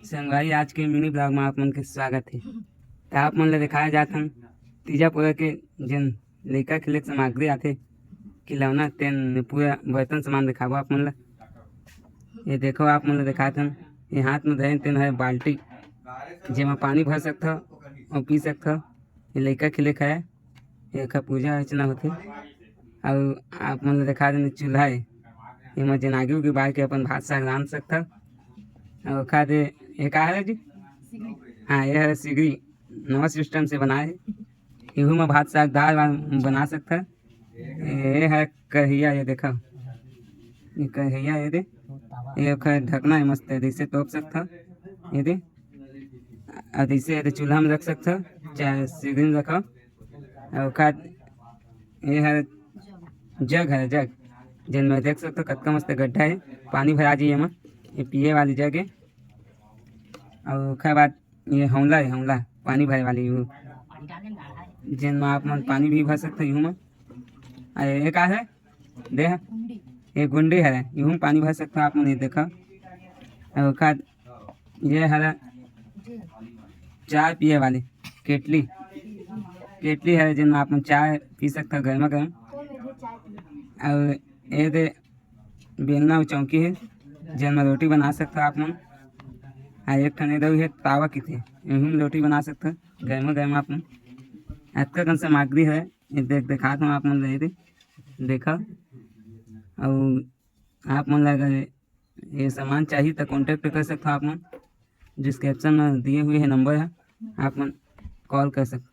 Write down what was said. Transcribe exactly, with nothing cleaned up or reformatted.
संगवारी, आज के मिनी ब्लॉग में आप मन के स्वागत हे। त आप मन ल दिखाए जात हन तीजा पूरा के जेन लइका खेले के सामग्री आथे, खिलौना, तेन पूरा बर्तन सामान दिखाबो आप मन ल। ये देखो, आप मन ल दिखात हन, ये हाथ में धरे तेन है बाल्टी, जेमा पानी भर सकथव अउ पी सकथव। ये लइका खेले के है, एखर पूजा अर्चना होथे। अउ आप मन ल दिखा देन चूल्हा है, एमा जेन आगी उगी बार के अपन भात साग रांध सकथव। अउ ओखा दे, ये का है जी? हाँ, ये है सिगरी, नवा सिस्टम से बनाए हे। इहू में भात साग दाल वाल बना सकथव। ये है कढ़िया, ये देखो, ये कढ़िया, ये दे, ये ओखर ढकना है मस्त, जैसे तोप सकथव, ये दे, और जैसे ये दे चूल्हा में रख सकथव, चाहे सिगरी में रखो। और ओखर ये है जग है, जग, जेन में देख सकथव कतका मस्त गड्ढा है, पानी भरा जी एमा। ये पिए वाली जग है। और ओखर बाद ये हौला है, हौला पानी भरे वाली, वो जेन में आप मन पानी भी भर सकथव। इहू में, अरे ये का है? दे, ये गुंडी है, इहू में पानी भर सकथव आप मन। ये देखो, और ओखर ये हरा चाय पिए वाली केटली, केटली है, जेन में आप मन चाय पी सकथव गर्मा गर्म। और ये दे बेलना अउ चौकी है, जेन में रोटी बना सकथव आप मन। आ एक ठन ये दे है तावा किथे, एहू में रोटी बना सकथव गर्मा गर्म आप मन। अतका कन सामग्री है, ये देख, दिखात हूँ आप मन ल, ये दे, देखा। अउ आप मन ल अगर ये सामान चाहिए तो कॉन्टैक्ट कर सकथव आप मन। डिस्क्रिप्शन में दिए हुए है नंबर है, आप मन कॉल कर सकथव।